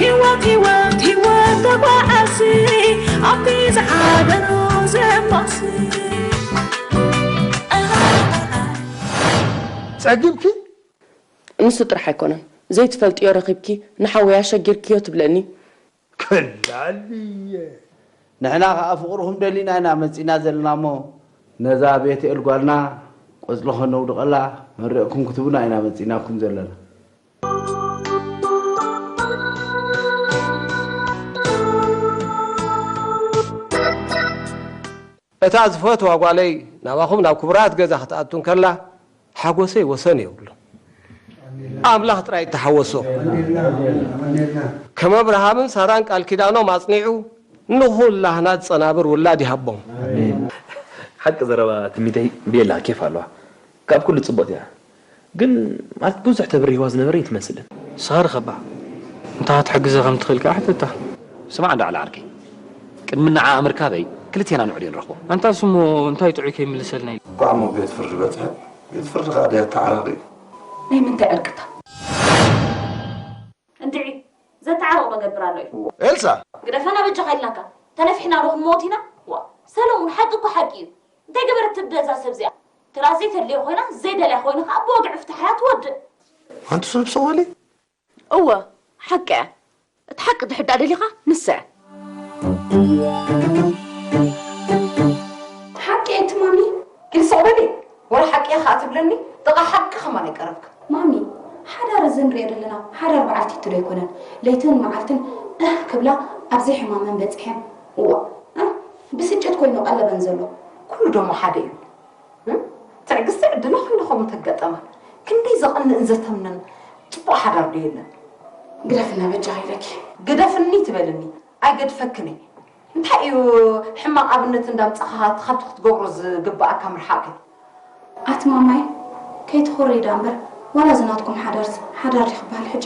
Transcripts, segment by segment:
ህይወት ህይወት ህይወት ተጓዓሲ ኣብቲ ዝሓደሮ ዘማሲ ጸጊብኪ? ንሱ ጥራሕ ኣይኮነን ዘይትፈልጥዮ ረኺብኪ ንሓወይ ኣሸጊርክዮ ትብለኒ። ከላልየ ንሕና ከኣ ፍቕርኹም ደሊና ኢና መጺና ዘለና እሞ ነዛ ቤትኤል ጓልና ቆጽሊ ከነውድቐላ መሪቕኩም ክትቡና ኢና መጺናኩም ዘለና። እታ ዝፈትዋ ጓለይ ናባኹም ናብ ክቡራት ገዛ ክትኣቱ እንከላ ሓጎሰይ ወሰን የብሉን። ኣምላኽ ጥራይ ይተሓወሶ። ከም ኣብርሃምን ሳራን ቃል ኪዳኖም ኣጽኒዑ ንኹላህና ዝጸናብር ውላድ ይሃቦም። ሓቂ ዘረባ ትሚተይ ቤላ ኬፍ ኣለዋ ካብ ኩሉ ጽቡቕቲ እያ ግን ማለት ብዙሕ ተብርህዋ ዝነበረ ኣይትመስልን። ንስኻ ርኸባ እንታይ ክትሕግዘ ከም ትኽእል ከኣ ሕተታ። ስማዕ እንዶ ዓለ ዓርከይ ቅድሚ ንዓኣ ምርካበይ ክልቴና ንዕድዮ ንረኽቦ። ኣንታስ እሞ እንታይ ጥዑይ ከይምልሰልና ኢሉ። እንቋዕ እሞ ቤት ፍርዲ በጽሐ። ቤት ፍርዲ ከኣ ድያ ተዓራቒ? ናይ ምንታይ ዕርቅታ? እንድዒ ዘተዓርቕ ዶ ገብር ኣሎ እዩ? ኤልሳ! ግደፈና በጃኻ ኢልናካ። ተነፊሕና ዶ ክንሞት ኢና? ዋ ሰለሙን ሓቂ እኮ ሓቂ እዩ። እንታይ ገበረት እደ እዛ ሰብ እዚኣ? ትራስ ዘይተድልዮ ኮይና ዘይደልያ ኮይኑ ከኣ ብወግዒ ፍትሓያ ትወድእ። ኣንቲ ስሉብ ሰዋሊ? እወ ሓቂ እያ። እቲ ሓቂ ክትሕዳእ ደሊኻ ንስዐ። ሓቂ እያ እቲ ማሚ ኢልሲ ቕበሊ ወላ ሓቂ እያ ኸዓ ትብለኒ ጥቓ ሓቂ ኸማን ኣይቀረብካ። ማሚ ሓዳር እዚ ንሪኦ ዘለና ሓዳር በዓል ቲቲ ዶ ኣይኮነን ለይትን መዓልትን እህ ክብላ ኣብ ዘይሕማመን በፂሐን እዋ ብስጭት ኮይኑ ቀለበን ዘሎ ኩሉ ደሞ ሓደ እዩ። ትዕግስቲ ዕድላ ኮይኑ ከምኡ ተጋጠማ ክንደይ ዘቐንእን ዘተምንን ፅቡቕ ሓዳር ዶ የለን። ግደፍና በጃ ኢለኪ። ግደፍኒ ትበልኒ ኣይገድፈክን እየ እንታይ እዩ ሕማቕ ኣብነት እንዳምፃኻ ካብቲ ክትገብሮ ዝግበኣካ ምርሓቕኪ። ኣቲ ማማይ ከይትኹሪ ዳ እምበር ዋላ እዚ ናትኩም ሓዳርስ ሓዳር ድዩ ክበሃል ሕጂ?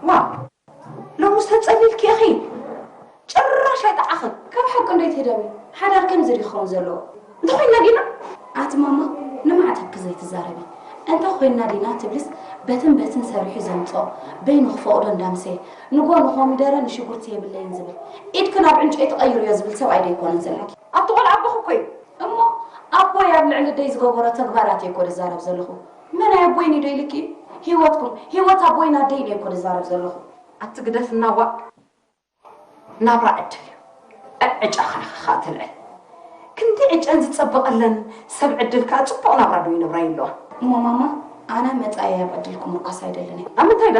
ዋው ሎምስ ተጸሊልኪ ኢኺ ጭራሽ ኣይጠዓኽን። ካብ ሓቂ እንዶ ኣይትህደሚ ሓዳር ከምዚ ድዩ ክኸውን ዘለዎ? እንተ ኮይና ዲና? ኣቲ ማማ ንማዕተብኪ ዘይትዛረቢ እንተ ኮይና ዲና ትብልስ በትን በትን ሰሪሑ ዘምጽኦ በይኑ ክፈቕዶ እንዳምሰየ ንጎ ንኮሚደረ ንሽጉርቲ የብለይን ዝብል ኢድኪ ናብ ዕንጨይቲ ቀይርዮ ዝብል ሰብኣይ ዶ ኣይኮነን ዘለኪ? ኣቲ ቆልዓ ኣቦኺ እኮ እዩ። እሞ ኣቦይ ኣብ ልዕሊ ኣደይ ዝገበሮ ተግባራት እየ እኮ ዝዛረብ ዘለኹ። መን ኣይ ኣቦይን እዩ ዶ ኢልኪ? ህይወትኩም ህይወት ኣቦይን ኣደይን እየ እኮ ዝዛረብ ዘለኹ። ኣቲ ግደፍና ዋእ ናብራ ዕድል እዩ። ዕጫኻ ኢኻ ኸኣ ተልዕል። ክንዲ ዕጨን ዝጸበቐለን ሰብ ዕድል ከኣ ጽቡቕ ናብራ ዶ ይነብራ ይለዋ። እሞ ማማ ኣነ መጻኢየይ ኣብ ዕድል ክምርኮስ ኣይደልን እየ። ኣብ ምንታይ ዳ?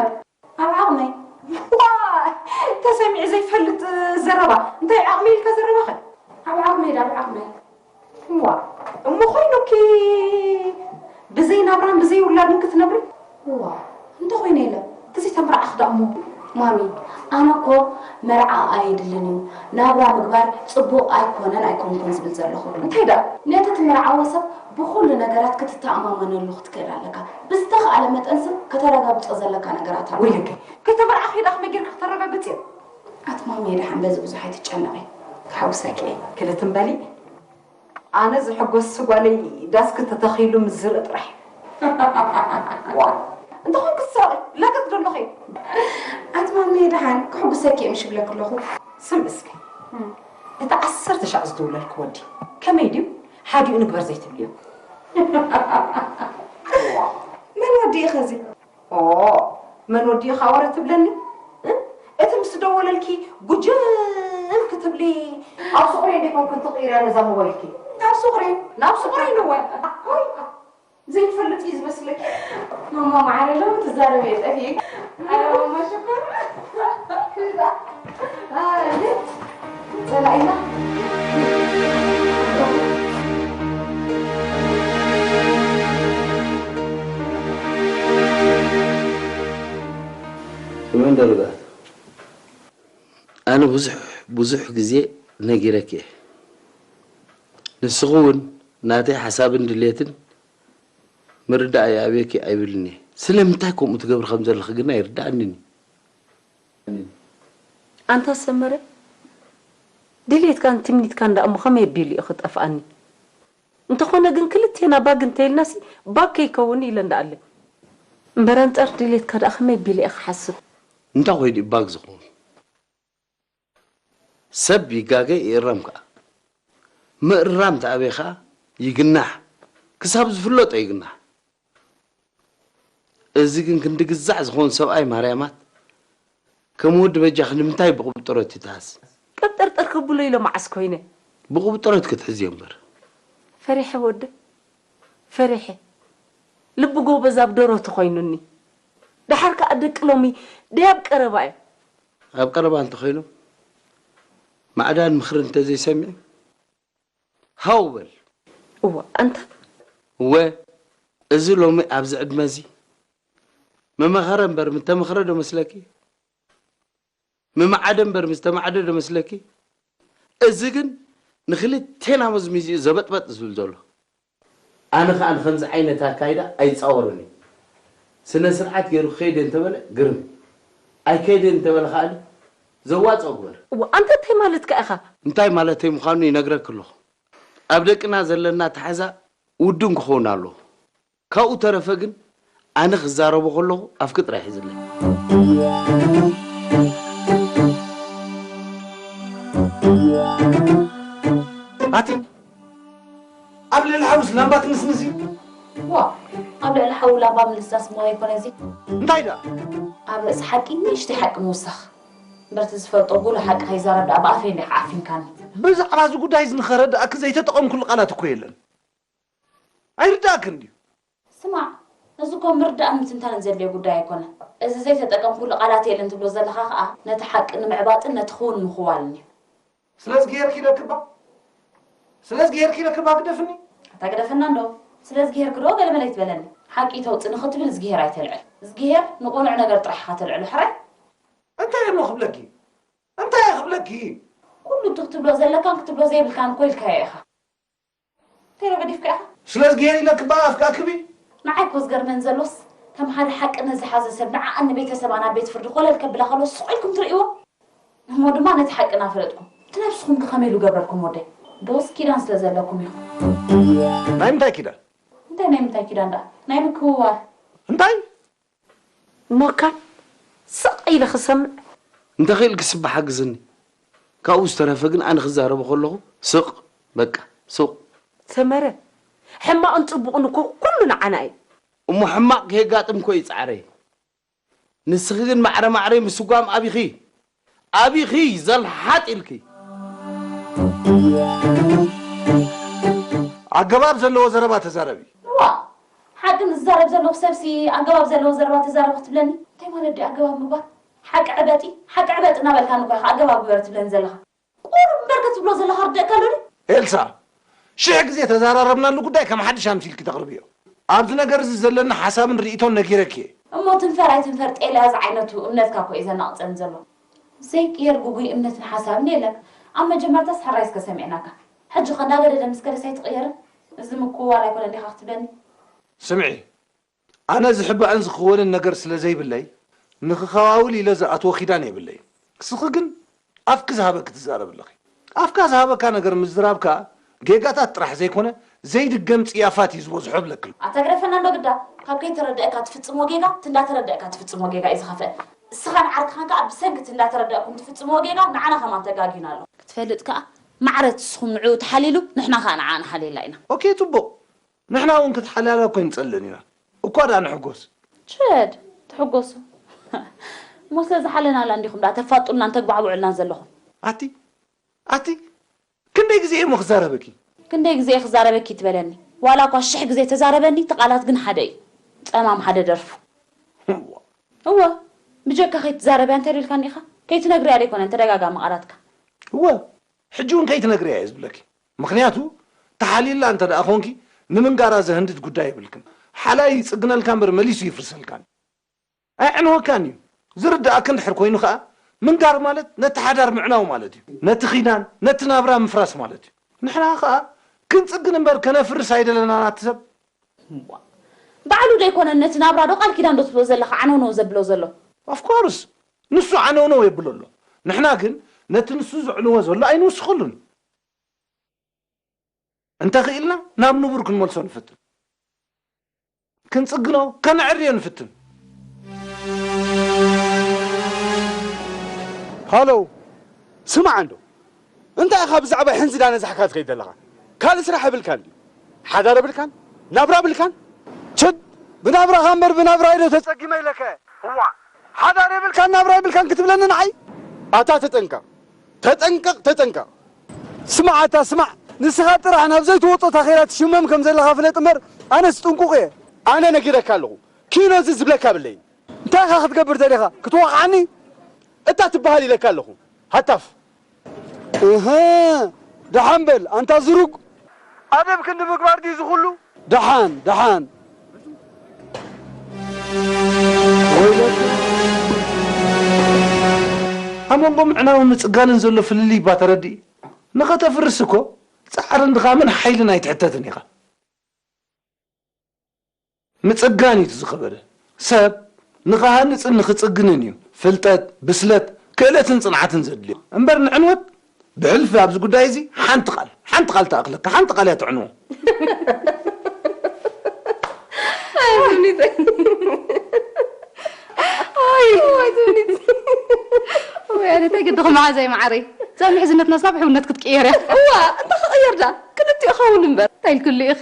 ኣብ ዓቕመይ። ዋይ ተሰሚዑ ዘይፈልጥ ዘረባ። እንታይ ዓቕመይ ኢልካ ዘረባኸ? ኣብ ዓቕመይ ዳ ኣብ ዓቕመይ። እዋ እሞ ኮይኑኪ ብዘይ ናብራን ብዘይ ውላድን ክትነብሪ? እዋ እንተኾይነ ኢለ። ተዘይተምርዓኺ ደኣ እሞ። ማሚ ኣነ እኮ መርዓ ኣየድልን እዩ ናብራ ምግባር ፅቡቕ ኣይኮነን ኣይኮንኩን ዝብል ዘለኹ። እንታይ ደኣ? ነቲ ትምርዓዎ ሰብ ብኹሉ ነገራት ክትተኣማመነሉ ክትክእል ኣለካ። ብዝተኽኣለ መጠን ሰብ ከተረጋግፆ ዘለካ ነገራት ኣሎ። ወይለከ ከይተመርዓኺ ደኣ ከመይ ጌርኪ ክተረጋግፅዮ? ኣቲ ማሚ ደሓን በዚ ብዙሕ ኣይትጨነቒ። ክሓውሰኪ እየ። ክልትም በሊ። ኣነ ዝሕጎስ ጓለይ ዳስኪ ተተኺሉ ምስ ዝርኢ ጥራሕ። ዋ እንተኾንኪ ትስሕቒ ለገጥ ዶ ኣለኺ? ኣቲ ማሚ ደሓን ክሕጉሰኪ እየ ምሽ ይብለኪ ኣለኹ። ስምዒ እስከ እቲ ዓሰርተ ሻዕ ዝድውለልኪ ወዲ ከመይ ድዩ ሓዲኡ ንግበር ዘይትብልዮ? መን ወዲ ኢኺ እዚ? ኦ መን ወዲእኻ ወረ ትብለኒ? እቲ ምስ ደወለልኪ ጉጅም ክትብሊ ኣብ ሱቕሬን ዶ ይኮንክን ትቕይርያ ነዛ ሞባይልኪ? ናብ ሱቕሬን ናብ ሱቕሬን እወ። ዘይንፈልጥ እዩ ዝመስለኪ። ማማ መዓረ ሎሚ ትዛረቢ እየ ጠፊእኪ። ኣረ ማማ ሽኮር። ክዳ ኣይ ጸላኢና። ስምዕን ደረጋት ኣነ ብዙሕ ብዙሕ ግዜ ነጊረኪ እየ። ንስኺ እውን ናተይ ሓሳብን ድሌትን ምርዳእ ይኣብየኪ ኣይብልን እየ። ስለምንታይ ከምኡ ትገብሪ ከም ዘለኺ ግን ኣይርድኣንን እዩ። ኣንታ ሰመረ ድሌትካን ትምኒትካን ደኣ እሞ ከመይ ኣቢሉ እዩ ክጠፍኣኒ? እንተኾነ ግን ክልቴና ባግ እንተኢልናሲ ባግ ከይከውን ኢለ እንዳኣለ እምበር ኣንጻር ድሌትካ ደኣ ከመይ ኣቢለ እየ ክሓስብ? እንታይ ኮይኑ እዩ ባግ ዝኸውን? ሰብ ይጋገ ይእረም ከኣ። ምእራም ተኣብየ ከኣ ይግናሕ። ክሳብ ዝፍለጦ ይግናሕ። እዚ ግን ክንዲ ግዛዕ ዝኾን ሰብኣይ ማርያማት፣ ከም ወዲ በጃኺ ንምንታይ ብቁብጥሮት ይትሃዝ? ቅብጥርጥር ክብሎ ኢሎ መዓስ ኮይነ? ብቁብጥሮት ክትሕዝዮ እምበር። ፈሪሐ ወደ ፈሪሐ። ልቢ ጎበዝ ኣብ ደሮት ኮይኑኒ። ደሓር ከኣ ደቂ ሎሚ ደይ ኣብ ቀረባ እዮም። ኣብ ቀረባ እንተኾይኖም ማዕዳን ምኽሪ እንተዘይሰሚዑ ሃው በል። እዋ ኣንታ እወ እዚ ሎሚ ኣብዚ ዕድመ እዚ ምመኸረ እምበር ምተመኽረ ዶ መስለኪ? ምመዓደ እምበር ምስተማዕደ ዶ መስለኪ? እዚ ግን ንክልቴና መዝሚዙ እዩ ዘበጥበጥ ዝብል ዘሎ። ኣነ ከዓ ንከምዚ ዓይነት ኣካይዳ ኣይፃወርን እየ። ስነ ስርዓት ገይሩ ክኸይድ እየ እንተበለ ግርም፣ ኣይከይድን እንተበለ ከዓ ዘዋፅኦ ግበር። እዋ ኣንተ እንታይ ማለትካ ኢኻ? እንታይ ማለተይ ምዃኑ ይነግረኪ ኣለኹ። ኣብ ደቅና ዘለና ኣተሓዛ ውዱን ክኸውን ኣለዎ። ካብኡ ተረፈ ግን ኣነ ክዛረቦ ከለኹ ኣፍኪ ጥራይ ሒዝለይ። ኣቲ ኣብ ልዕሊ ሓውስ ላምባ ትንስንስ እዩ። ዋ ኣብ ልዕሊ ሓዊ ላምባ ምልስላስ እሞ ኣይኮነ እዚ እንታይ ደኣ ኣብ ርእሲ ሓቂ ንእሽተይ ሓቂ ምውሳኽ እምበርቲ ዝፈልጦ ጉሉ ሓቂ ከይዛረብ ደኣ ብኣፈይ እንዲኻ ዓፊንካኒ ብዛዕባ እዚ ጉዳይ እዚ ንኸረድኣኪ ዘይተጠቐምኩሉ ቃላት እኮ የለን ኣይርዳእክን ድዩ? ስማዕ፣ እዚ እኮ ምርዳእን ምትንታንን ዘድልዮ ጉዳይ ኣይኮነን። እዚ ዘይተጠቀምኩሉ ቃላት የለን ትብሎ ዘለኻ ኸኣ ነቲ ሓቂ ንምዕባጥን ነቲ ክውን ምኽዋልን እዩ። ስለዚ ገይርኪ ኢለኪ እባ፣ ስለዚ ገይርኪ ኢለኪ እባ ግደፍኒ። ኣታ ግደፈና እንዶ። ስለዚ ገይርኪ ዶ ገለመለ ኣይትበለኒ። ሓቂ ተውጽእ ንኽትብል እዝግሄር ኣይተልዕል። እዝግሄር ንቕኑዕ ነገር ጥራሕ ኢኻ ተልዕሎ፣ ሕራይ? እንታይ እሞ ክብለኪ? እንታይ እየ ክብለኪ? ኩሉ እቲ ክትብሎ ዘለካን ክትብሎ ዘይብልካን እኮ ኢልካዮ ኢኻ። እንታይ ዶ ገዲፍካ ኢኻ? ስለዝግሄር ኢለ ክበሃል ኣፍካ ክቢ። ንዓይ እኮ ዝገርመን ዘሎስ ከም ሓደ ሓቂ ነዝሓዘ ሰብ ንዓኣን ንቤተሰባን ኣብ ቤት ፍርዲ ኮለል ከብላ ከሎ ስቕ ኢልኩም ትርእይዎ? እሞ ድማ ነቲ ሓቂ እናፈለጥኩም እቲ ነብስኹም ከ ከመይ ኢሉ ገብረልኩም ወደይ? ዶስ ኪዳን ስለ ዘለኩም ኢኹም። ናይ ምንታይ ኪዳን? እንታይ ናይ ምንታይ ኪዳን ደኣ? ናይ ምክውዋል። እንታይ? እሞ እካ ስቕ ኢለ ክሰምዕ። እንተኽኢልኪ ስቢ ሓግዝኒ። ካብኡ ዝተረፈ ግን ኣነ ክዛረቦ ከለኹ ስቕ በቃ ስቕ። ሰመረ ሕማቕን ጽቡቕን እኮ ኩሉ ንዓና እዩ። እሞ ሕማቕ ከየጋጥም እኮ እዩ ጻዕረይ። ንስኺ ግን ማዕረ ማዕረይ ምስጓም ኣቢኺ ኣቢኺ ዘልሓጥ ኢልኪ። ኣገባብ ዘለዎ ዘረባ ተዛረቢ። እዋ ሓቂ ንዝዛረብ ዘለኹ ሰብሲ ኣገባብ ዘለዎ ዘረባ ተዛረቢ ክትብለኒ እንታይ ማለት ድዩ ኣገባብ ምግባር? ሓቂ ዕበጢ ሓቂ ዕበጢ እናበልካኒ እኮ ኢኻ ኣገባብ ግበር ትብለኒ ዘለኻ። ቁሩብ እምበር ክትብሎ ዘለኻ ርደእካ ኣሎ ድዩ? ኤልሳ ሽሕ ግዜ ተዘራረብናሉ ጉዳይ ከም ሓድሽ ኣምሲልኪ ተቕርብዮ። ኣብዚ ነገር እዚ ዘለኒ ሓሳብን ርኢቶን ነጊረኪ እየ። እሞ ትንፈር ኣይትንፈር ጤልያ ዝዓይነቱ እምነትካ እኮ እዩ ዘናቕጸኒ ዘሎ። ዘይቅየር ጉጉይ እምነትን ሓሳብን የለን። ኣብ መጀመርታስ ሕራይ እስከ ሰሚዕናካ። ሕጂ ከ እንዳገደደ ምስ ከደስ ኣይትቕየርን? እዚ ምክውዋል ኣይኮነን ዲኻ ክትብለኒ? ስምዒ ኣነ ዝሕባእን ዝኽወልን ነገር ስለ ዘይብለይ ንኽኸዋውል ኢለ ዝኣትዎ ኪዳን የብለይን። ንስኺ ግን ኣፍኪ ዝሃበኪ ትዛረቢ ኣለኺ። ኣፍካ ዝሃበካ ነገር ምዝራብ ከኣ ጌጋታት ጥራሕ ዘይኮነ ዘይድገም ጽያፋት እዩ ዝበዝሖ እብለኪ ኣለኹ። ኣታ ግደፈና እንዶ ግዳ፣ ካብ ከይተረደእካ ትፍጽሞ ጌጋ እቲ እንዳተረደእካ ትፍጽሞ ጌጋ እዩ ዝኸፍእ። እስኻን ዓርክኻን ከኣ ብሰንኪ እቲ እንዳተረደእኩም ትፍጽምዎ ጌጋ ንዓና ከማን ተጋግዩና ኣሎ። ክትፈልጥ ከኣ ማዕረ እቲ ንስኹም ንዕኡ ተሓልይሉ ንሕና ከኣ ንዓኣ ንሓልየላ ኢና። ኦኬ ጽቡቕ። ንሕና እውን ክትሓልያላ እኮ ኣይንጸልእን ኢና። እኳ ደኣ ንሕጎስ። ችድ ትሕጎሱ እሞ ስለ ዝሓለናላ እንዲኹም ደኣ ተፋጡልናን ተግባዕብዑልናን ዘለኹም። ኣቲ ኣቲ ክንደይ ግዜ እየ እሞ ክዛረበኪ? ክንደይ ግዜ እየ ክዛረበኪ ትበለኒ? ዋላ እኳ ሽሕ ግዜ ተዛረበኒ እቲ ቃላት ግን ሓደ እዩ። ጸማም ሓደ ደርፉ። እወ ብጀካ ከይትዛረብያ እንተ ኢልካኒ ኢኻ ከይትነግርያ ደይኮነን ተደጋጋሚ ቃላትካ። እወ ሕጂ እውን ከይትነግርያ እየ ዝብለኪ። ምኽንያቱ ተሓልይላ እንተ ደኣ ኾንኪ ንምንጋራ ዘህንድድ ጉዳይ የብልክን። ሓላይ ይጽግነልካ እምበር መሊሱ ይፍርሰልካን። ኣየዕንወካን እዩ። ዝርድኣኪ እንድሕር ኮይኑ ከኣ ምንጋር ማለት ነቲ ሓዳር ምዕናው ማለት እዩ። ነቲ ኺዳን፣ ነቲ ናብራ ምፍራስ ማለት እዩ። ንሕና ከኣ ክንጽግን እምበር ከነፍርስ ኣይደለናን ኣቲ ሰብ። ባዕሉ ዶ ኣይኮነን ነቲ ናብራ ዶ ቃል ኪዳን ዶ ትብሎ ዘለኻ ዓነውነው ዘብሎ ዘሎ? Of course ንሱ ዓነውነው የብሎ ኣሎ። ንሕና ግን ነቲ ንሱ ዘዕንዎ ዘሎ ኣይንውስኸሉን። እንተኽኢልና ናብ ንቡር ክንመልሶ ንፍትን። ክንጽግኖ፣ ከነዕርዮ ንፍትን። ሃሎ፣ ስማዕ እንዶ፣ እንታይ ኢኻ ብዛዕባ ሕንዚ ዳነዛሕካ ትኸይድ ዘለኻ? ካልእ ስራሕ የብልካን ድዩ? ሓዳር የብልካን? ናብራ የብልካን? ችድ፣ ብናብራኻ እምበር ብናብራይ ዶ ተጸጊመ ኢለካ? እዋ፣ ሓዳር የብልካን ናብራ የብልካን ክትብለኒ ንዓይ? ኣታ ተጠንቀቕ፣ ተጠንቀቕ፣ ተጠንቀቕ። ስማዕ ኣታ ስማዕ፣ ንስኻ ጥራሕ ናብ ዘይትወጾ ታኼላ ትሽመም ከም ዘለኻ ፍለጥ እምበር፣ ኣነስ ጥንቁቕ እየ። ኣነ ነጊረካ ኣለኹ፣ ኪኖ እዚ ዝብለካ የብለይን። እንታይ ኢኻ ክትገብር ደሊኻ? ክትወቕዓኒ? እታ ትበሃል ኢለካ ኣለኹ። ሃታፍ። እህ፣ ደሓን በል ኣንታ ዝሩግ። ኣደብ ክንዲ ምግባር ድዩ ዝኹሉ? ደሓን፣ ደሓን። ወይለኩም። ኣብ መንጎ ምዕናውን ምጽጋንን ዘሎ ፍልልይ እባ ተረድኢ። ንኸተፍርስ እኮ ጻዕርን ድኻምን ሓይልን ኣይትሕተትን ኢኻ። ምጽጋን እዩ እቲ ዝኸበደ። ሰብ ንኽሃንጽን ንኽጽግንን እዩ ፍልጠት፣ ብስለት፣ ክእለትን ጽንዓትን ዘድልዮ። እምበር ንዕንወት ብሕልፊ ኣብዚ ጉዳይ እዚ ሓንቲ ቃል፣ ሓንቲ ቃል ትኣኽለካ፣ ሓንቲ ቃል እያ ትዕንዎ። ኣይ፣ ትምኒተይ። ኣይ፣ ኣይ፣ ትምኒት። ወይ፣ ኣነ እንታይ ግድኹም መሓዛይ መዓረይ? እዛ ምሕዝነትናስ ናብ ሕውነት ክትቅየር እያ። እዋ፣ እንታይ ክቕየር ዳ? ክልቲኡ ኸውን እምበር። እንታይ ኢልክሉ ኢኺ?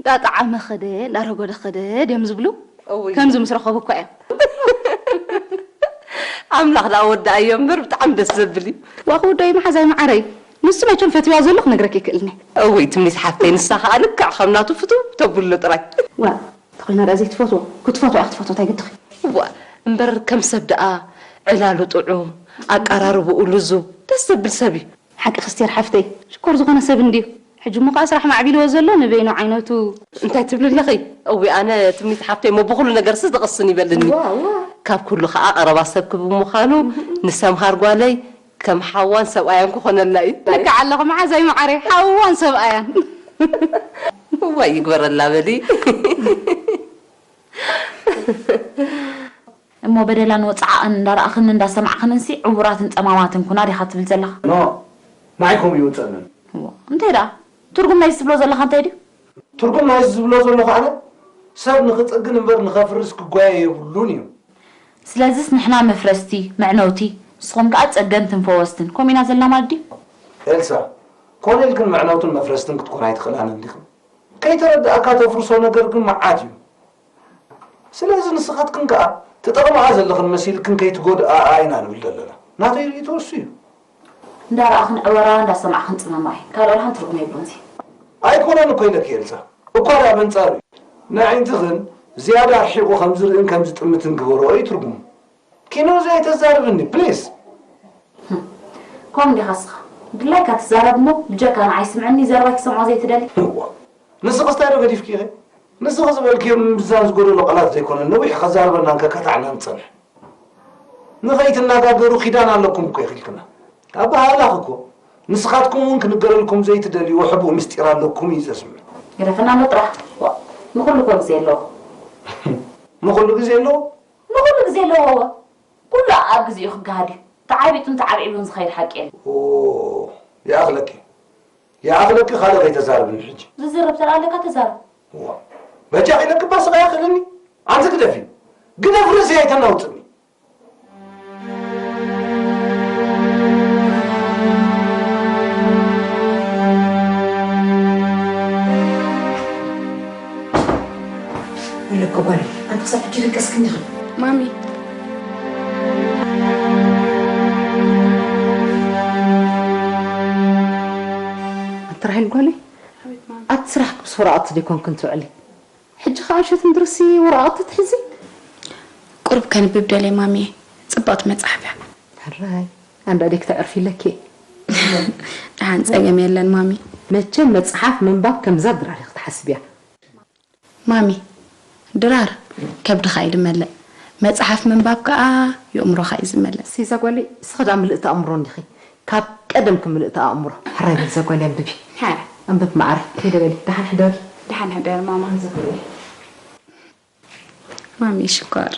እንዳጠዓመ ኸደ፣ እንዳረጎደ ኸደ ድዮም ዝብሉ? እውይ። ከምዚ ምስ ረኸቡ እኮ እዮም። ኣምላኽ ደኣ ወዳኣዮ እምበር ብጣዕሚ ደስ ዘብል እዩ። ዋ ክውዶ እዩ መሓዛይ መዓረይ። ንሱ መቸም ፈትዋ ዘሎ ክነግረኪ ይክእልኒ። እውይ ትምኒት ሓፍተይ፣ ንሳ ኸኣ ልክዕ ከም ናቱ ፍትው ተብሎ ጥራይ። ዋ፣ ተኾይና ደኣ ዘይትፈትዎ፣ ክትፈትዎ ክትፈትዎ እንታይ ግድኺ? ዋ፣ እምበር ከም ሰብ ደኣ ዕላሉ ጥዑም፣ ኣቀራርብኡ ልዙብ፣ ደስ ዘብል ሰብ እዩ። ሓቂ ክስቴር ሓፍተይ፣ ሽኮር ዝኾነ ሰብ እንድዩ። ሕጂ እሞ ከኣ ስራሕ ማዕቢልዎ ዘሎ ንበይኑ ዓይነቱ። እንታይ ትብሊ ኣለኺ? እዊ ኣነ ትምኒት ሓፍተይ እሞ ብኹሉ ነገርሲ ዝቕስን ይበልኒ። ዋ፣ ዋ። ካብ ኩሉ ከኣ ቀረባ ሰብኪ ብምዃኑ ንሰምሃር ጓለይ ከም ሓዋን ሰብኣያን ክኾነላ እዩ። ልክዕ ኣለኹ መሓዛይ መዓረይ፣ ሓዋን ሰብኣያን። እዋይ ይግበረላ በሊ። እሞ በደላን ወጽዓኣን እንዳረኣኽንን እንዳሰማዕኽንንሲ ዕዉራትን ጸማማትን ኩና ዲኻ ትብል ዘለኻ? ኖ፣ ንዓይ ከምኡ ይውጸንን። እዎ፣ እንታይ ደኣ? ትርጉም ናይዚ ትብሎ ዘለኻ እንታይ ድዩ? ትርጉም ናይዚ ዝብሎ ዘለኹ ኣነ፣ ሰብ ንኽጽግን እምበር ንኸፍርስ ክጓየ የብሉን እዩ። ስለዚስ ንሕና መፍረስቲ፣ መዕነውቲ፣ ንስኹም ከኣ ጸገንትን ፈወስትን፣ ከምኡ ኢና ዘለና ማለት ድዩ? ኤልሳ፣ ኮነ ኢልክን መዕነውትን መፍረስትን ክትኮና ኣይትኽእላን እንዲኽን። ከይተረድኣካ ተፍርሶ ነገር ግን መዓት እዩ። ስለዚ ንስኻትክን ከኣ ትጠቕምኣ ዘለኽን መሲልክን ከይትጎድኣኣ ኢና ንብል ዘለና። ናተይ ርእይቶ እሱ እዩ። እንዳረኣኽን ዕወራ እንዳሰማዕኽን ጽመማ እዩ። ካልእ ወላ ሓንቲ ትርጉም የብሉን እዚ። ኣይኮነን እኮ ኢለኪ ኤልሳ። እኳ ደኣ በንጻሩ እዩ። ንኣዒንትኽን ዝያዳ ኣርሒቑ ከም ዝርእን ከም ዝጥምትን ግበርኦ እዩ ትርጉሙ። ኪኖ ዘይተዛርብኒ ፕሊዝ። ከምኡ ዲኻ እስኻ? ድላይካ ትዛረብ እሞ ብጀካ ንዓይ ስምዐኒ፣ ዘረባይ ክሰምዖ ዘይትደሊ? እዋ፣ ንስኽስ እንታይ ዶ ገዲፍኪ ኢኺ? ንስኺ ዝበልክዮ ምምዛን ዝጎደሎ ቃላት ዘይኮነ፣ ነዊሕ ከዛርበና እንከካታዕና ንጸንሕ። ንኸይትነጋገሩ ኪዳን ኣለኩም እኮ ኢኺልክና። ኣበሃህላኺ እኮ ንስኻትኩም እውን ክንገረልኩም ዘይትደልይዎ ሕቡእ ምስጢር ኣለኩም እዩ ዘስምዕ። ግደፈና ኣሎ ጥራሕ። ዋ፣ ንኹሉ እኮ ግዜ ኣለዎ። ንኹሉ ግዜ ኣለዎ? ንኹሉ ግዜ ኣለዎ። እወ። ኩሉ ኣብ ግዜኡ ክገሃድ እዩ። ተዓቢጡን ተዓብዒቡን ዝኸይድ ሓቂ የለን። ኦ፣ ይኣኽለኪ። ይኣኽለኪ፣ ካልእ ከይተዛርብኒ ሕጂ። ዝዝረብ ተራ ኣለካ ተዛረብ። ዋ፣ በጃኺ ኢለኪ እባ ስቕ ኣኽእልኒ። ኣንቲ ግደፊ። ግደፊ፣ ርእሰይ ኣይተናውጽኒ። ኣለኮ ጓል፣ ኣንቲ ክሳብ ሕጂ ደቀስክኒ ኢኺ። ማሚ። ኣንቲ ራሄል ጓለይ፣ ኣቲ ስራሕኪ ምስ ወረቓቕቲ ደይኮንክን ትውዕሊ? ሕጂ ኸኣ ምሸት እንድርሲ ወረቓቕቲ ትሕዚ? ቁሩብ ከንብብ ደልየ ማሚየ፣ ጽብቕቲ መጽሓፍ እያ። ሕራይ፣ ኣንዳ ደይ ክተዕርፊ ኣለኪ። ደሓን ጸገም የለን ማሚ። መቸም መጽሓፍ ምንባብ ከምዛ ድራር ኢኺ ትሓስብያ። ማሚ፣ ድራር ከብድኻ እዩ ዝመልእ፣ መጽሓፍ ምንባብ ከኣ የእምሮኻ እዩ ዝመልእ። ሲዛ ጓለይ፣ ንስኺ ደኣ ምልእቲ ኣእምሮ እንዲኺ። ካብ ቀደምኪ ምልእቲ ኣእምሮ። ሕራይ በሊ እዛ ጓለይ ኣንብቢ። ሕራይ። ኣንብቢ መዓረይ። ከይደ በሊ። ደሓን ሕደሪ። ደሓን ሕደሪ ማማ። ማሚ ሽኮር።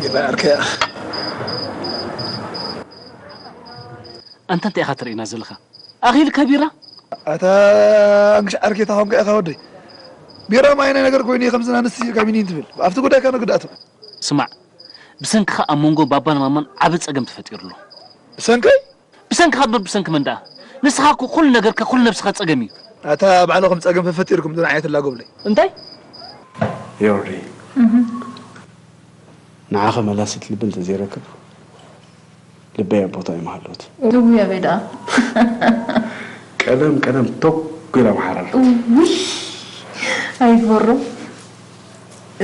ይባርክ። ኣንታ እንታይ ኢኻ ትርእየና ዘለኻ? ኣኺልካ ቢራ? ኣታ እንግሽ ዓርኬታ ኾንካ ኢኻ ወደይ። ቢራ ማይ ናይ ነገር ኮይኑ ከምዚ ኣንስቲ ኢልካ ሚኒን ትብል። ኣብቲ ጉዳይካ ንግዳእቱ። ስማዕ፣ ብሰንክኻ ኣብ መንጎ ባባን ማማን ዓቢ ጸገም ተፈጢሩ ኣሎ። ብሰንከይ? ብሰንክኻ እምበር ብሰንኪ መን ደኣ? ንስኻ እኮ ኩሉ ነገርካ፣ ኩሉ ነብስኻ ጸገም እዩ። ኣታ ባዕልኹም ጸገም ፈፈጢርኩም፣ ንዓይ ትላገቡለይ። እንታይ? ዮሪ፣ ንዓኸ መላሲት ልቢ እንተዘይረክብ፣ ልበይ ኣብ ቦታ እዩ መሃለዎት። እውይ ኣበይ ደኣ? ቀደም ቀደም ቶግ ኢላ ምሓረር። እውይ ኣይትበሮ።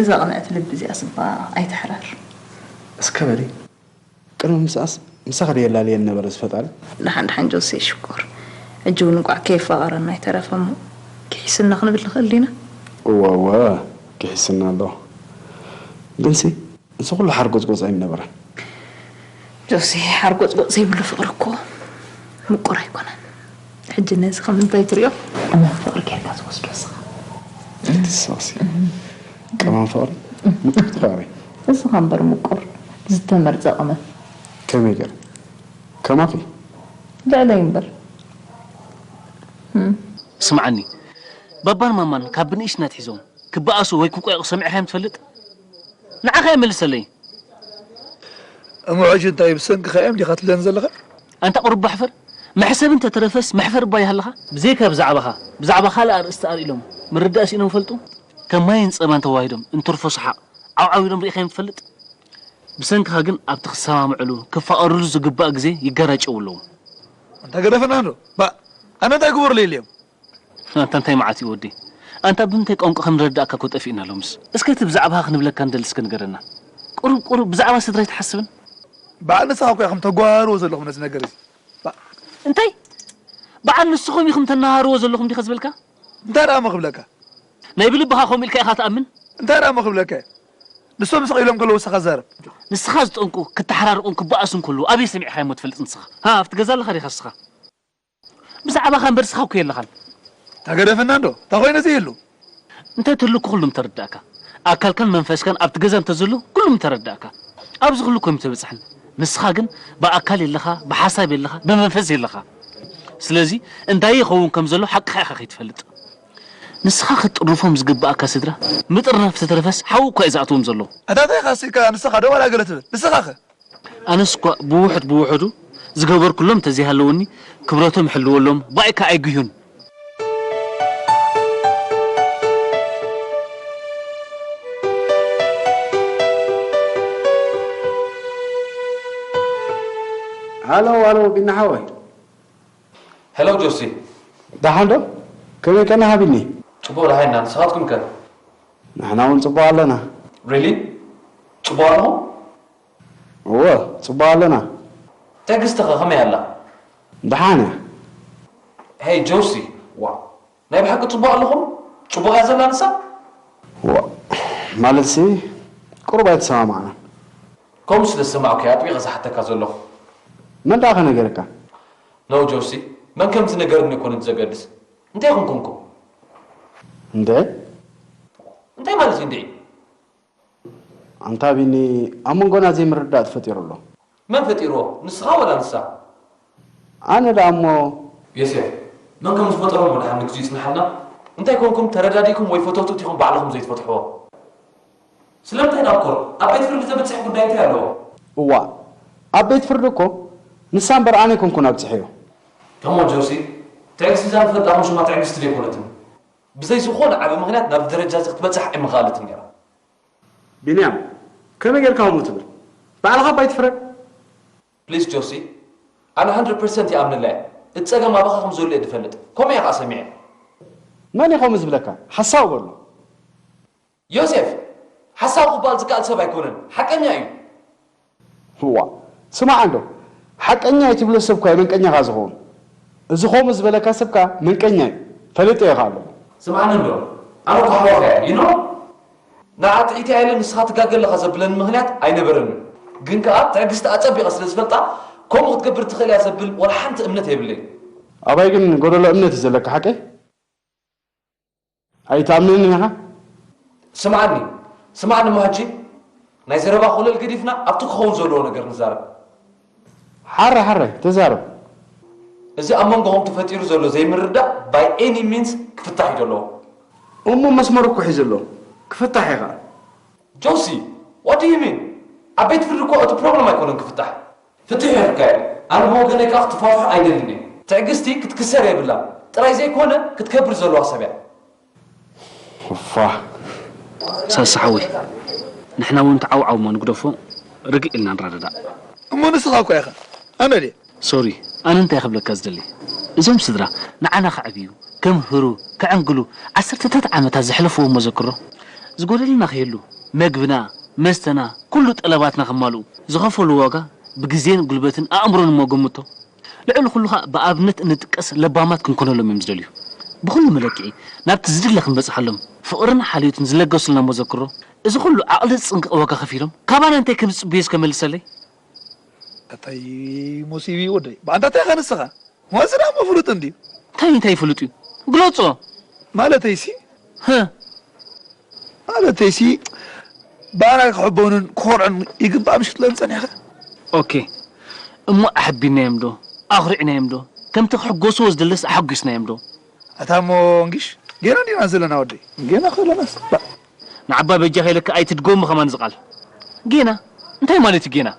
እዛ ቅንዕቲ ልቢ እዚኣ ስባ ኣይትሕረር። እስከ በሊ፣ ቅድሚ ምስኣስ ምሳኺ ድየ ኣላልየኒ ነበረ እዚ ፈጣሪ? ደሓን ደሓን ጆሴ ሽኮር። ሕጂ እውን እንቋዕ ከየፋቐረና ኣይተረፈ እሞ፣ ክሒስና ክንብል ንኽእል ዲና? እወ እወ፣ ክሒስና ኣሎ። ግንሲ፣ እዚ ኩሉ ሓርጎጽጎጽ ኣይምነበረን። ጆሲ፣ ሓርጎጽጎጽ ዘይብሉ ፍቕሪ እኮ ምቁር ኣይኮነን። ሕጂ ነዚ ከም እንታይ ትሪኦ? ቅመም ፍቕሪ ጌርካ ዝወስዶ እስኻ። እቲ ሳሲ። ቅመም ፍቕሪ? ምቁርቲ ፍቕሪ። እስኻ እምበር ምቁር፣ ዝተመርጸ ቅመም። ከመይ ገይረ? ከማኺ? ልዕለይ እምበር። እም። ስምዓኒ፣ ባባን ማማን ካብ ብንእሽነት ሒዞም ክበኣሱ ወይ ክቆየቑ ሰሚዕካዮም ትፈልጥ? ንዓኻ እየ መልሰለይ። እሞ ሕጂ እንታይ ብሰንክኻ እዮም ዲኻ ትብለኒ ዘለኻ? ኣንታ ቁሩብ ባሕፈር፣ መሕሰቢ እንተተረፈስ መሕፈር እባ ይሃልኻ። ብዘይካ ብዛዕባኻ፣ ብዛዕባ ካልእ ኣርእስቲ ኣልዒሎም ምርዳእ ስኢኖም ይፈልጡ? ከም ማይን ጸባን ተዋሂዶም እንትርፎ ሰሓቕ ዓው ዓው ኢሎም ርኢኻዮም ትፈልጥ? ብሰንክኻ ግን ኣብቲ ክሰማምዕሉ፣ ክፋቐሩሉ ዝግባእ ግዜ ይጋራጨዉ ኣለዉ። ኣንታ ገደፈና እንዶ። ባ፣ ኣነ እንታይ ግበሩለይ ኢለዮም? ኣንታ እንታይ መዓት እዩ ወዲ? ኣንታ ብምንታይ ቋንቋ ከም ንረዳእካ እኮ ጠፊእና ሎምስ። እስከ እቲ ብዛዕባኻ ክንብለካ ንደሊ እስከ ንገረና። ቁሩብ ቁሩብ ብዛዕባ ስድራ ኣይትሓስብን? በዓል ንስኻ እኮ ኢኹም ተጓሃርዎ ዘለኹም ነዚ ነገር እዚ። ባ- እንታይ? በዓል ንስኹም ኢኹም ተናሃርዎ ዘለኹም ዲኸ ዝበልካ? እንታይ ደኣ እሞ ክብለካ? ናይ ብልብኻ ከምኡ ኢልካ ኢኻ ትኣምን? እንታይ ደኣ እሞ ክብለካ? ንሶም ስቕ ኢሎም ከለዉ ንስኻ ዛረብ። ንስኻ ዝጠንቁ፣ ክተሓራርቁን ክበኣሱን ከለዉ ኣበይ ሰሚዕኻዮሞ ትፈልጥ ንስኻ? ሃ፣ ኣብቲ ገዛ ኣለኻ ዲኻ ንስኻ? ብዛዕባኻ እምበር ንስኻ እኮ የለኻን። ተገደፈና እንዶ፣ እንታይ ኮይኑ እዚ ይህሉ? እንተ ትህሉ እኮ ኩሉ ምተረዳእካ። ኣካልካን መንፈስካን ኣብቲ ገዛ እንተዝህሉ ኩሉ ምተረዳእካ። ኣብዚ ኩሉ እኮ ምተበጻሕን። ንስኻ ግን ብኣካል የለኻ፣ ብሓሳብ የለኻ፣ ብመንፈስ የለኻ። ስለዚ እንታይ ይኸውን ከም ዘሎ ሓቅኻ ኢኻ ከይትፈልጥ። ንስኻ ክትጥርንፎም ዝግብኣካ ስድራ ምጥርናፍ ተተረፈስ ሓዊ እኳ እዩ ዝኣትዎም ዘሎ። ኣታ እንታይ ኢኻ ኣስኢካ ንስኻ ዶ ዋላ ገለ ትብል? ንስኻ ኸ? ኣነስ እኳ ብውሑድ ብውሑዱ ዝገበርኩሎም እንተዘይሃለወኒ ክብረቶም እሕልወሎም ባይካ ኣይጉህዩን። ሃሎ ሃሎ ቢና ሓወይ። ሄሎ ጆሲ። ደሓን ዶ? ከመይ ቀኒኻ ቢኒ? ጽቡቕ ደሓን ኢና። ንስኻትኩም ከ? ንሕና እውን ጽቡቕ ኣለና። ሪሊ? ጽቡቕ ኣለኹም? እወ፣ ጽቡቕ ኣለና። ትዕግስቲ ኸ ከመይ ኣላ? ደሓን እያ። ሄይ ጆሲ፣ ዋ፣ ናይ ብሓቂ ጽቡቕ ኣለኹም? ጽቡቕ እያ ዘላ ንሳ? ዋ፣ ማለትሲ ቁሩብ ኣይተሰማማዕናን። ከምኡ ስለ ዝሰማዕኩ እየ ኣጥቢቐ ዝሓተካ ዘለኹ። መን ደኣ ከነገረካ? ኖ ጆሲ፣ መን ከም ዝነገርኒ ኣይኮነን ዘገድስ። እንታይ ኢኹም ኮንኩም? እንደ እንታይ ማለት እዩ እንድዒ? ኣንታ ቢኒ፣ ኣብ መንጎና ዘይምርድዳእ ተፈጢሩ ኣሎ። መን ፈጢርዎ? ንስኻ ወላ ንሳ? ኣነ ደኣ እሞ። ዮሴፍ፣ መን ከም ዝፈጠሮ እሞ ደሓን ንግዚኡ ይጽንሓልና። እንታይ ኮንኩም ተረዳዲእኩም ወይ ፈተውቲ ኢኹም ባዕልኹም ዘይትፈትሕዎ? ስለምንታይ ናብ ኮር? ኣብ ቤት ፍርዲ ዘብጽሕ ጉዳይ እንታይ ኣለዎ? እዋእ፣ ኣብ ቤት ፍርዲ እኮ ንሳ እምበር ኣነ ኣይኮንኩን ኣብጺሐዮ። ከሞን ጆሲ፣ ትዕግስቲ እዛ ንፈልጣ ከም ሽማ ትዕግስቲ ዘይኮነትን። ብዘይ ዝኾነ ዓቢ ምኽንያት ናብዚ ደረጃ እዚ ክትበጽሕ ኣይምኽኣለትን ነይራ። ቢንያም፣ ከመይ ጌርካ ከምኡ ትብል? ባዕልኻ እባ ኣይትፍረድ። ፕሊስ ጆሲ፣ ኣነ ሃንድረድ ፐርሰንት ይኣምነላ እየ። እቲ ጸገም ኣባኻ ከም ዘሎ እየ ዝፈልጥ። ከምኡ እየ ኸኣ ሰሚዐ። መን እዩ ከምኡ ዝብለካ? ሓሳዊ በሎ። ዮሴፍ፣ ሓሳዊ ክበሃል ዝከኣል ሰብ ኣይኮነን። ሓቀኛ እዩ። እዋ፣ ስማዕ እንዶ፣ ሓቀኛ እዩ ትብሎ ሰብ እኳ እዩ መንቀኛኻ ዝኸውን። እዚ ከምኡ ዝበለካ ሰብካ መንቀኛ እዩ። ፈሊጠዮ ከኣ ኣለኹ። ስምዓኒ እንዶ፣ ኣነ እኮ ኣሕዋኻ እየ፣ you know? ንዓ ጥዒት እያ ኢለ ንስኻ ትጋገ ኣለኻ ዘብለኒ ምኽንያት ኣይነበረንን። ግን ከኣ ትዕግስቲ ኣጸቢቐ ስለ ዝፈልጣ፣ ከምኡ ክትገብር ትኽእል እያ ዘብል ወላ ሓንቲ እምነት የብለይን። ኣባይ ግን ጎደሎ እምነት እዩ ዘለካ፣ ሓቀይ? ኣይትኣምነንን ኢኻ? ስምዓኒ፣ ስምዓኒ እሞ ሕጂ ናይ ዘረባ ኮለል ገዲፍና ኣብቲ ክኸውን ዘለዎ ነገር ንዛረብ። ሓራይ፣ ሓራይ፣ ተዛረብ። እዚ ኣብ መንጎኹም ተፈጢሩ ዘሎ ዘይምርዳእ by any means ክፍታሕ እዩ ዘለዎ። እሞ መስመር እኮ ሒዙ ኣሎ። ክፍታሕ እዩ ኸዓ። ጆሲ፣ what do you mean? ኣብ ቤት ፍርዲ እኮ እቲ ፕሮብለም ኣይኮነን ክፍታሕ። ፍትሕ የርካየ። ኣነ ብወገነይ ከዓ ክትፋትሑ ኣይደልን እየ። ትዕግስቲ ክትክሰር የብላን። ጥራይ ዘይኮነ ክትከብር ዘለዋ ሰብ እያ። ፋ ሳሳ ሓወይ፣ ንሕና እውን ተዓውዓው እሞ ንግደፎ፣ ርግእ ኢልና ንረዳዳእ። እሞ ንስኻ እኮ ኢኻ ኣነ ድየ ሶሪ፣ ኣነ እንታይ ክብለካ ዝደሊ፣ እዞም ስድራ ንዓና ከዕብዩ፣ ከምህሩ፣ ከዕንግሉ ዓሰርተታት ዓመታት ዘሕለፍዎ መዘክሮ ዝጎደለና ከየሉ፣ መግብና፣ መስተና፣ ኩሉ ጠለባትና ከማልኡ ዝኸፈሉ ዋጋ ብግዜን ጉልበትን ኣእምሮን እሞ ገምቶ። ልዕሊ ኩሉ ኸኣ ብኣብነት እንጥቀስ ለባማት ክንኮነሎም እዮም ዝደልዩ። ብኹሉ መለክዒ ናብቲ ዝድለ ክንበጽሓሎም ፍቕርን ሓልዮትን ዝለገሱልና መዘክሮ፣ እዚ ኩሉ ዓቕሊ ዝጽንቅቕ ዋጋ ከፊሎም ካባና እንታይ ከም ዝጽበዩ እስከ መልሰለይ? ኣታይ ሙሲቢ ወደይ ብኣንታ እንታይ ኢኻ ንስኻ ወዚ ደኣ ፍሉጥ እንድዩ እንታይ እንታይ ፍሉጥ እዩ? ግለጾ። ማለተይሲ ህ ማለተይሲ ብኣና ክሕበኑን ክኾርዑን ይግባእ ምሽ ትብለን ጸኒሕኻ ኦኬ እሞ ኣሕቢናዮም ዶ ኣኹሪዕናዮም ዶ ከምቲ ክሕጎስዎ ዝደለስ ኣሐጒስናዮም ዶ ኣታ እሞ እንግሽ ጌና እንዲና ዘለና ወደይ ጌና ከለናስ ባእ ንዓባ በጃ ከይለካ ኣይትድገሙ ከማን ዝቓል ጌና እንታይ ማለት እዩ ጌና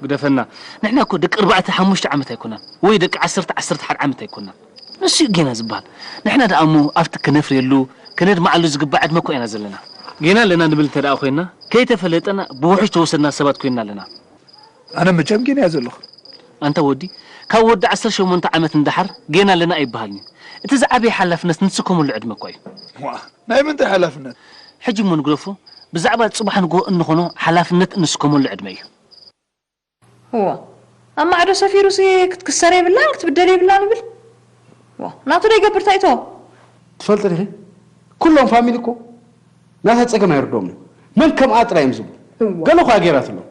ግደፈና ንሕና እኮ ደቂ ኣርባዕተ ሓሙሽተ ዓመት ኣይኮናን ወይ ደቂ ዓሰርተ ዓሰርተ ሓደ ዓመት ኣይኮናን ንሱ እዩ ጌና ዝበሃል ንሕና ደኣ እሞ ኣብቲ ክነፍርየሉ ከነድምዓሉ ዝግባእ ዕድመ እኮ ኢና ዘለና ጌና ኣለና ንብል እንተ ደኣ ኮይንና ከይተፈለጠና ብውሕጅ ተወሰድና ሰባት ኮይንና ኣለና ኣነ መቸም ጌና እያ ዘለኹ ኣንታ ወዲ ካብ ወዲ ዓሰርተ ሸሞንተ ዓመት ንደሓር ጌና ኣለና ኣይበሃልን እዩ እቲ ዝዓበየ ሓላፍነት ንስከመሉ ዕድመ እኳ እዩ ዋ ናይ ምንታይ ሓላፍነት ሕጂ እሞ ንግደፎ ብዛዕባ ጽባሕ ንግሆ እንኾኖ ሓላፍነት እንስከመሉ ዕድመ እዩ እዋ ኣብ ማዕዶ ሰፊሩሲ ክትክሰር የብላን ክትብደል የብላን ይብል ዋ ናቱ ዶ ይገብር ታይቶ ትፈልጢ ዲኺ ኩሎም ፋሚሊ እኮ ናታ ጸገም ኣይርድኦም እዩ መን ከምኣ ጥራይ እዮም ዝብሉ ገለ ኳ ገይራትሎም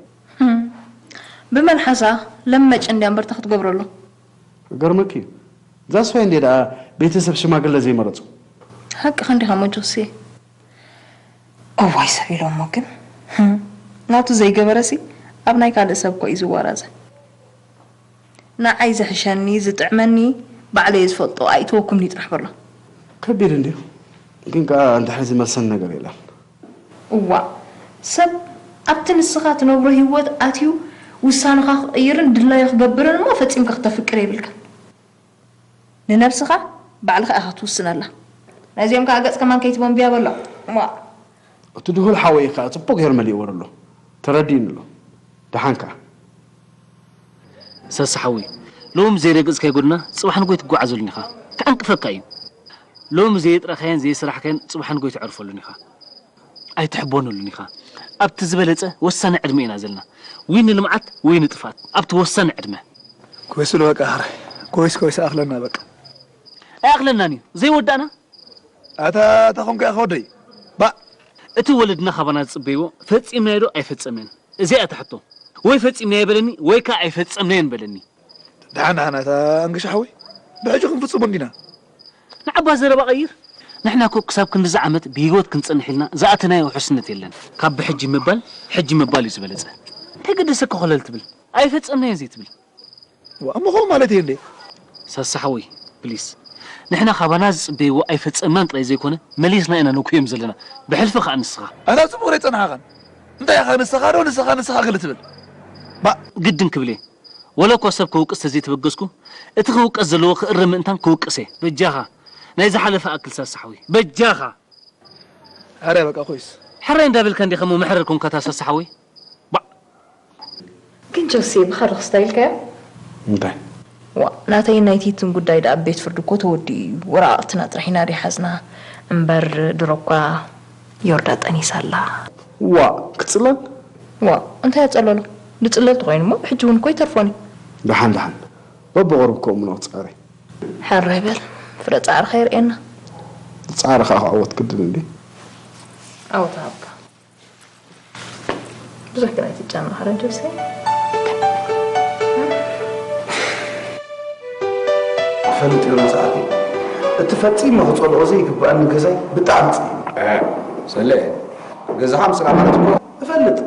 ብመልሓሳ ለመጭ እንድያ እምበርታ ክትገብረሉ ገርመኪ እዩ ዛስፋይ እንዴ ደኣ ቤተሰብ ሽማግለ ዘይመረጹ ሓቅኻ እንዲኻ ሞጆሴ እዋይ ሰብ ኢሎሞ ግን ናቱ ዘይገበረሲ ኣብ ናይ ካልእ ሰብ እኮ እዩ ዝወራዘ ንዓይ ዝሕሸኒ ዝጥዕመኒ ባዕለየ ዝፈልጦ ኣይእተወኩምኒ ጥራሕ በሎ ከቢድ እንድዩ ግን ከዓ እንድሕር ዝመልሰኒ ነገር የለን እዋእ ሰብ ኣብቲ ንስኻ ትነብሮ ህይወት ኣትዩ ውሳነኻ ክቕይርን ድላዩ ክገብርን እሞ ፈጺምካ ክተፍቅር የብልካን ንነብስኻ ባዕልኻ ኢኻ ትውስነላ ነዚኦም ከዓ ገጽ ከማን ከይትቦምብያ በሎ እሞ እቲ ድሁል ሓወይ ከዓ ፅቡቅ ገይሩ መሊእዎ ኣሎ ተረዲእኒ ኣሎ ደሓን ከዓ ሰስ ሓወይ ሎም ዘይረግጽ ከይጎድና ጽባሕ ንጎይ ትጓዓዘሉን ኢኻ ክዕንቅፈካ እዩ ሎም ዘየጥረኻየን ዘየሰራሕካየን ጽባሕ ንጎይ ትዕርፈሉን ኢኻ ኣይትሕቦነሉን ኢኻ ኣብቲ ዝበለጸ ወሳኒ ዕድመ ኢና ዘለና ወይ ንልምዓት ወይ ንጥፋት ኣብቲ ወሳኒ ዕድመ ኮይስ በቃ ሓራይ ኮይስ ኮይስ ኣኽለና በቃ ኣይኣኽለናን እዩ ዘይወዳእና ኣታ ተኾንካ ኢኻ ወደይ ባእ እቲ ወለድና ካባና ዝጽበይዎ ፈጺምናዮ ዶ ኣይፈጸምናዮን እዚኣ እያ እታ ሕቶ ወይ ፈጺምናዮ በለኒ ወይ ከኣ ኣይፈጸምናዮን በለኒ ደሓን ደሓን ኣታ ኣንግሻ ሓወይ ብሕጂ ክንፍጽሞ እንዲና ንዓባ ዘረባ ቀይር ንሕና እኮ ክሳብ ክንድዚ ዓመት ብህይወት ክንጸንሕ ኢልና ዝኣተናዮ ውሕስነት የለን ካብ ብሕጂ ምባል ሕጂ ምባል እዩ ዝበለጸ እንታይ ገደሰካ ኮለል ትብል ኣይፈጸምናዮን ዘይትብል እሞ ከምኡ ማለት እየ እንዴ ሳሳ ሓወይ ፕሊስ ንሕና ካባና ዝጽበይዎ ኣይፈጸምናን ጥራይ ዘይኮነ መሊስና ኢና ነኩዮም ዘለና ብሕልፊ ከኣ ንስኻ ኣታ ጽቡቕ ዶ ይጸንሓኻን እንታይ ኢኻ ንስኻ ዶ ንስኻ ንስኻ ገለ ትብል ባእ ግድን ክብል እየ ወላ እኳ ሰብ ክውቅስ ተዘይተበገስኩ እቲ ክውቀስ ዘለዎ ክእረም ምእንታን ክውቅስ እየ በጃኻ ናይ ዝሓለፈ ኣክል ሳሳ ሓወይ በጃኻ ኣረ በቃ ኮይስ ሕራይ እንዳበልካ እንዲኻ እሞ መሕረር ኮንካ ታሳሳ ሓወይ ባዕ ግን ጆሴ ብኻልኽ ስታይልካዮ እንታይ ዋ ናተይ ናይ ቲትን ጉዳይ ደኣ ቤት ፍርዲ እኮ ተወዲኡ እዩ ወረቓቕትና ጥራሕ ኢና ዲሓዝና እምበር ድሮ እኳ ዮርዳ ጠኒሳ ኣላ ዋ ክጽለል ዋ እንታይ ኣጸለሎ ዝጽለል ተኾይኑ እሞ ብሕጂ እውን እኮ ይተርፎን እዩ ደሓን ደሓን በብቕርብ ከምኡ ንኽጻረ ሕራይ በል ፍረ ጻዕርኻ የርእየና ጻዕሪ ከዓ ክዕወት ግድን እንዲ ኣውታ ኣባ ብዙሕ ግን ኣይትጨነቕ ረጀብሰይ ፈልጥ ዮናስ ኣቢ እቲ ፈጺመ ክጸልኦ ዘይግብኣኒ ገዛይ ብጣዕሚ ጽኢኑ ሰለ ገዛኻ ምጽላ ማለት እኮ እፈልጥ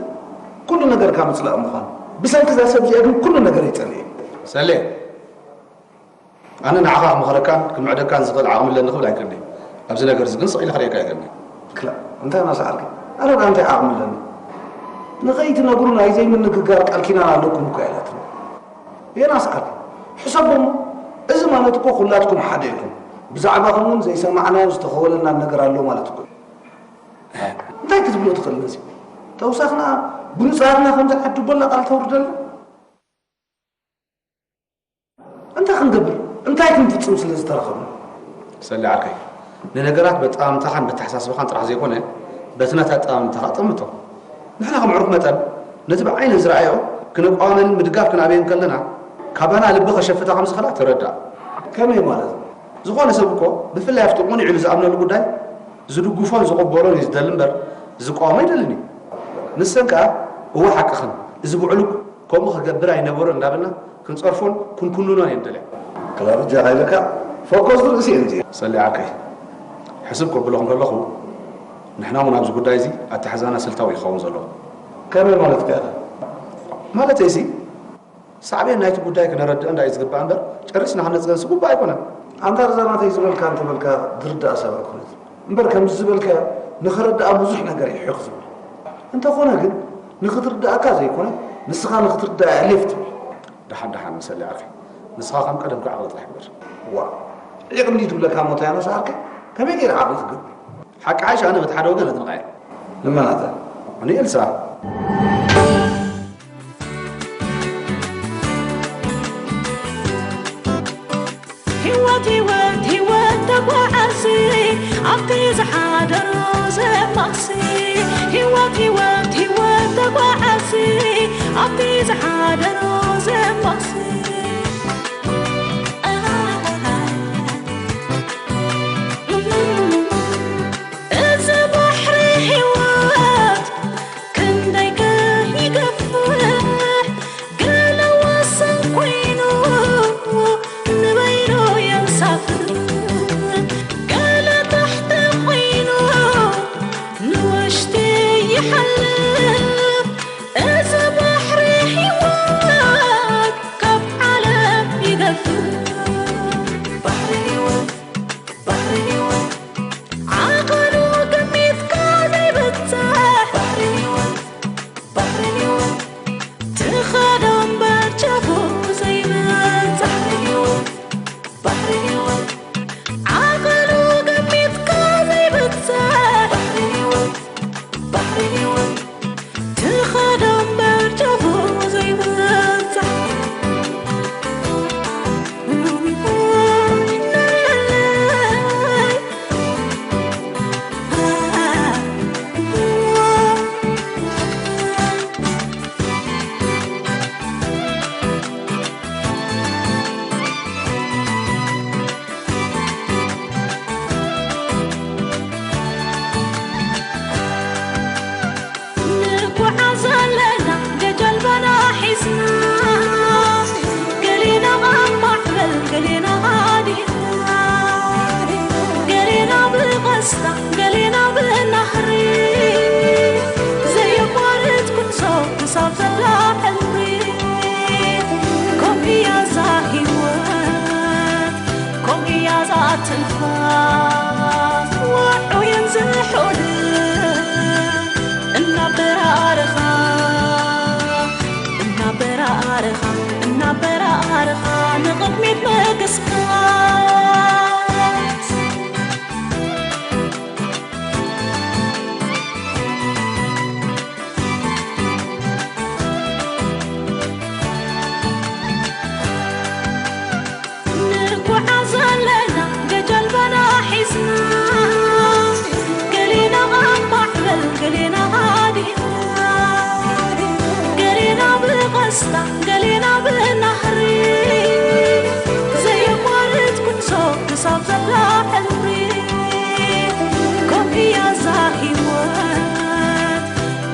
ኩሉ ነገርካ ምጽላእ ምዃኑ ብሰንኪ እዛ ሰብ እዚኣ ግን ኩሉ ነገር ይጸልእ ሰለ ኣነ ንዓኻ ክመኽረካን ክምዕደካን ዝኽእል ዓቕሚ ኣለኒ ክብል ኣይክእልን'የ። ኣብዚ ነገር እዚ ግን ስቕ ኢለ ክርእየካ ኣይክእልን'የ። ክላ፣ እንታይ እናሰዓርካ? ኣረ፣ እንታይ ዓቕሚ ኣለኒ? ንኸይትነግሩ ናይ ዘይምንግጋር ቃል ኪዳን ኣለኩም እኮ ኢላትኒ። የናስኣል። ሕሰቦ እሞ፣ እዚ ማለት እኮ ኩላትኩም ሓደ ኢኹም። ብዛዕባኹም እውን ዘይሰማዕናዮ ዝተኸወለና ነገር ኣሎ ማለት እኮ እዩ። እንታይ ክትብሎ ትኽእል ነዚ? ተውሳኽና ብንጹሃትና ከም ዝዓድበላ ቃል ተውርደልና? እንታይ ክንገብር? እንታይ ክንፍጽም ስለ ዝተረኸብና? ሰሊ ዓርከይ፣ ንነገራት በጠማምታኻን በተሓሳስባኻን ጥራሕ ዘይኮነ፣ በቲ ናታ ኣጠማምታኻ ኣጠምቶ። ንሕና ከም ዕሩኽ መጠን፣ ነቲ ብዓይነን ዝረኣዮ ክነቋወመን ምድጋፍ ክነኣብየን ከለና፣ ካባና ልቢ ከሸፍታ ከም ዝኽእላ ተረዳእ። ከመይ ማለት? ዝኾነ ሰብ እኮ፣ ብፍላይ ኣብቲ ቅኑዕ ኢሉ ዝኣምነሉ ጉዳይ፣ ዝድግፎን ዝቕበሎን እዩ ዝደሊ እምበር፣ ዝቃወሞ ኣይደልን እዩ። ንሰን ከኣ፣ እወ ሓቅኽን፣ እዚ ብዕሉግ ከምኡ ክገብር ኣይነበሮን እንዳበልና ክንጸርፎን ክንኩንኖን እየን ደልያ። ክላ በጃኻ ኢለካ፣ ፈኮስ ርእሲ እየን እዚአን። ሰሊ ዓርከይ፣ ሕስብ ከብሎ እንከለኹ፣ ንሕና እውን ኣብዚ ጉዳይ እዚ ኣተሓሕዛና ስልታዊ ክኸውን ዘለዎ። ከመይ ማለትካ ኢኻ? ማለተይሲ፣ ሳዕቤን ናይቲ ጉዳይ ክነረድእ እንዳ እዩ ዝግባእ እምበር፣ ጨሪስና ክንነጽገን ዝግባእ ኣይኮነን። ኣንታ ርዛ ናተይ ዝበልካ እንተበልካ ዝርዳእ ሰብ ኣይኮነን። እምበር ከምዚ ዝበልካዮ ንኽርድኣ ብዙሕ ነገር እዩ ሒኹ ዝብል። እንተኾነ ግን ንኽትርድኣካ ዘይኮነ ንስኻ ንኽትርድኣ እያ ሌፍ ትብል። ደሓን ደሓን መሰሊ ዓርኪ፣ ንስኻ ከም ቀደምካ ዓቕሊ ጥራሕ ግበር። ዋእ፣ ዒቕ እንድዩ ትብለካ እሞ እንታይ ኣነስኣልካ? ከመይ ገይረ ዓቕሊ ክገብር? ሓቂ ሓይሽ ኣነ በቲ ሓደ ወገን ኣድንቓ እየ። ንመን ኣታ? ንኤልሳ። ህይወት ህይወት ህይወት ተጓዓዚ ኣብቲ ዝሓደሮ ዘማሲ። ህይወት ህይወት ህይወት ተጓዓዚ ኣብቲ ዝሓደሮ ዘማሲ። እዚ ባሕሪ ህይወት ክንደይ ከ ይገፍሕ፣ ገለ ወሰን ኮይኑ ንበይኑ የንሳፍፍ፣ ገለ ታሕቲ ኮይኑ ንውሽጢ ይሓልፍ። እዚ ባሕሪ ህይወት ካብ ዓለም ይገፍሕ። ባሕሪ ህይወት፣ ባሕሪ ህይወት፣ ዓቐኑ ግሚትካ ዘይብጻሕ። ባሕሪ ህይወት፣ ባሕሪ ህይወት፣ ትኸዶ እምበር ጫፉ ዘይበጽሕ። ባሕሪ ህይወት፣ ባሕሪ ህይወት፣ ዓቐኑ ግሚትካ ዘይብጻሕ። ባሕሪ ህይወት፣ ባሕሪ ህይወት፣ ትኸዶ እምበር ጫፉ ዘይበጽሕ። ንጓዓዝ ኣለና ጀልባና ሒዝና፣ ገሊና ኣብ ማዕበል፣ ገሊና ሃዲና፣ ገሊና ብቐስታ፣ ገሊና ብናህሪ፣ ዘየቋርጽ ጉዕዞ ክሳብ ዘላ ሕልሚ። ከምኡ እያ እዛ ህይወት፣ ከምኡ እያ እዛ ትንፋስ፣ ውዑይን ዝሑልን እናበራረኻ፣ እናበራረኻ፣ እናበራረኻ ንቕድሚት ምግስጋስ። ንጓዓዝ ኣለና ጀልባና ሒዝና፣ ገሊና ኣብ ማዕበል፣ ገሊና ሃዲና፣ ገሊና ብቐስታ፣ ገሊና ብናህሪ፣ ዘየቋርጽ ጉዕዞ ክሳብ ዘላ ሕልሚ። ከምኡ እያ እዛ ህይወት፣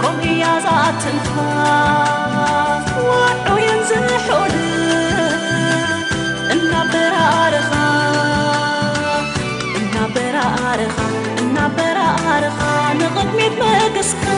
ከምኡ እያ እዛ ትንፋስ፣ ውዑይን ዝሑልን እናበራረኻ፣ እናበራረኻ፣ እናበራረኻ ንቕድሚት ምግስጋስ።